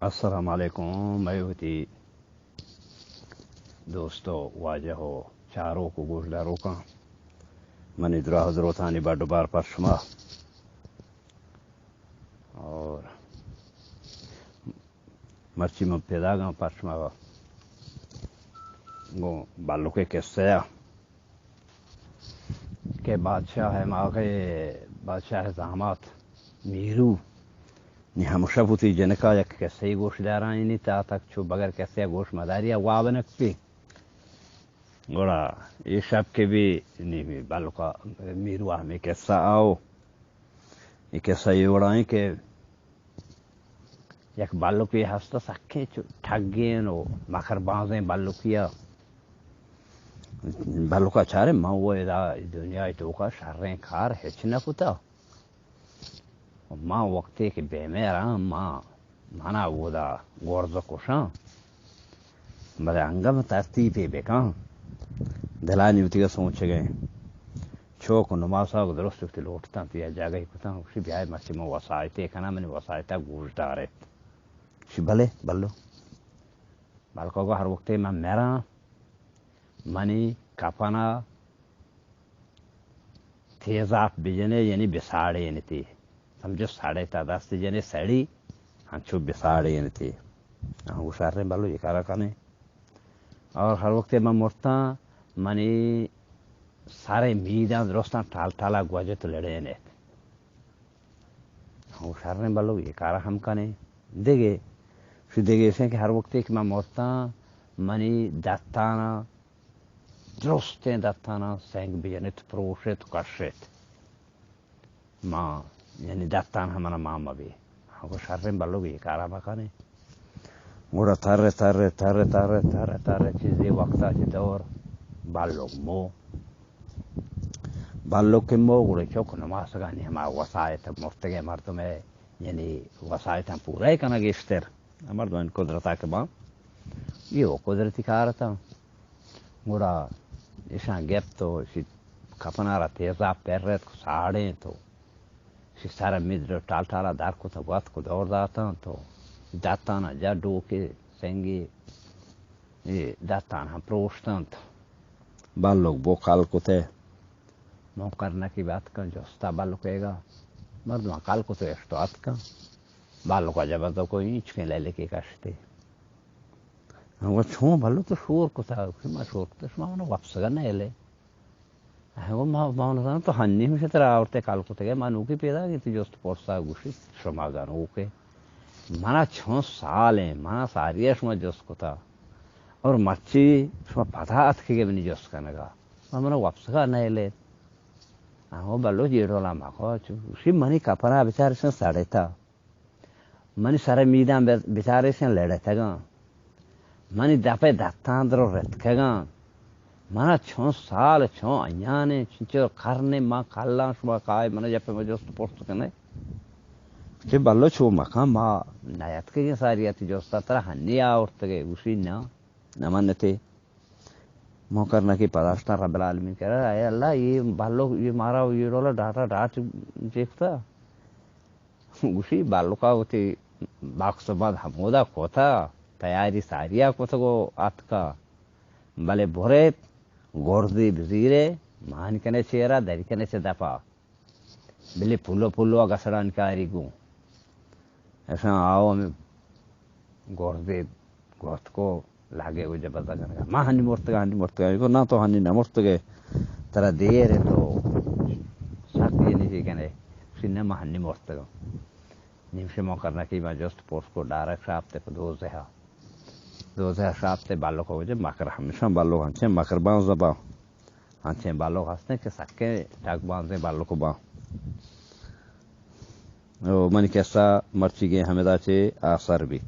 السلام علیکم، مئے وتی دوست و واجہ و چاروک و گوشداروکاں، منی دراہ دروتانی بڈ و بار پر شما۔ اور مرچی من پیداگاں پر شما گوں بلوکے قصہ ءَ کہ بادشاہ ءِ ماگے، بادشاہ ءِ زامات میرو نی ہمشہ وتی جنکا یک قصہ گوش دارانی تا تک چو بغیر قصہ گوش مداری واب نکتی۔ گڑا اے شپ کہ بی نی بلوکا میرو ہمیں قصہ آؤ۔ اے قصہ اے وڑائیں کہ یک بلوکے ہست، سکیں چو ٹگین و مکر بازیں بلوکی ءَ۔ بلوکا چارے، من و ادا دنیا توکا شریں کار ہچ نہ کتا۔ من وقتے کہ بے مہراں، من، منا اودا گورز کشاں۔ بلے انگم ترتیبے بکن۔ دلانی وتیگا سوچگیں۔ چوک و نماساگ درست وتی لوٹتاں، تو یا جاگہی کتاں، گوشی، بیائے مرچی من وسائتے کناں، منی وسائتا گوش داریت۔ گوشی، بلے، بلو۔ بلکہ گو ہر وقتے من مراں، منی کپنا تیزاپ بجنے، یعنی بساڑینتی۔ سمجھو، ساڑے تا دست جنے سڑی، ہنچو بساڑینتی۔ ہاں، گوشاریں بلو، یہ کارا کنے۔ اور ہر وقت من مرتاں، منی سارے میداں درستاں ٹال ٹالا گوجت لڑینت۔ ہاں، گوشاریں بلو، یہ کارا ہم کنے۔ دگے، شو دگے شیں کہ ہر وقتے کہ من مرتاں، منی دتانا درستیں دتاناں سنگ بجنت، پروشت، کشت۔ ما، یعنی دتان ہمنا ما مبی۔ ہاں، گو شریں بلوک، یہ کارا مکنے۔ گڑا تر، تر، تر، تر، تر، تر، چیزے وقتا چی دور بلوک مو۔ بلوک مو گڑا چوک نماسگانی ہما وسائت مرتگے مردمے، یعنی وسائتاں پورا کنگ گیشتر۔ مردمانی قدرتا کہ باں، یہ و قدرتی کار اتاں۔ گڑا اشاں گپت و اشی کپنارا تیزا پرت کو ساڑیں تو اشی سر مدر ٹال ٹالا در کت و گوت کو دور داتاں تو دتانا جا ڈوکے سنگی، یہ دتان ہم پروشتاں تو بلوک بو کل کتے۔ منکر نکی بات کن جستا بلوکے گا۔ مردم کل کتے اشتو اتکاں۔ بلوکا جبر تو کوئی اینچکیں لیلکے کشتے۔ ہاں، وہ چون بلو تو شور کتا؟ ما شور کتا، شما منا وپسگا نہ ایلے۔ ہاں، وہ ما، ما نزاناں تو ہنی ہمشہ ترا آورتے کال کتگے، ما نوکی پیدا گی تو جست پرسا گوشی، شما گنوکے۔ منا چون سال ہیں، منا ساری شما جست کتا۔ اور مرچی شما پدا اتکگے منی جست کنگا۔ ما منا وپسگا نہ ایلے۔ ہاں، وہ بلو جی ڈولا مکو، چو، گوشی منی کپنا بچار سن سڑتا۔ منی سر میداں بچارے سن لڑتگاں۔ منی دپ ء دتاں درو رتکگاں۔ منا چون سال، چون ایانے، چنچو کرنے ما کلاں شما کائے منا جپ ء ما جست پرس کنے۔ چہ بلو چو مکان ما نیتکگیں ساری اتی جستا ترا ہنی آورتگے، گوشی نا، نمنتے۔ منکر نکی پداشتاں رب العالمین کرا، اے اللہ، یہ بلو، یہ مارا، یہ رولا ڈاٹا ڈاٹ چیکتا۔ گوشی، بلوکا وتی باکس بند ہمودا کتا، تیاری ساریا کتگ و اتکا۔ بلے بریت، گرزی بزیرے، مان کنے چیرا، دری کنے چہ دپا۔ بلے پلو پلو گسڑان کاری گوں۔ اشاں آؤ ہمیں گرزے گوت کو۔ لاگے گو جبزا کنگا۔ ما ہنی مرتگا، ہنی مرتگا۔ گو نا تو ہنی نہ مرتگے۔ ترا دیر ہے تو سخت یہ نہیں کنے۔ سی نہ ما ہنی مرتگا۔ نیم شما کرنا کہ ما جست پوس کو ڈائریکٹ شاپ تے پہ دوزہ۔ دوزہ شاپ تے بالو کو وجہ مکر ہمیشہ بالو ہنچیں مکر باں زباں۔ ہنچیں بالو ہستیں کہ سکے ٹاک بانزیں بالو کو باں۔ او منی قصہ مرچیگیں ہمدا چے آسر بی۔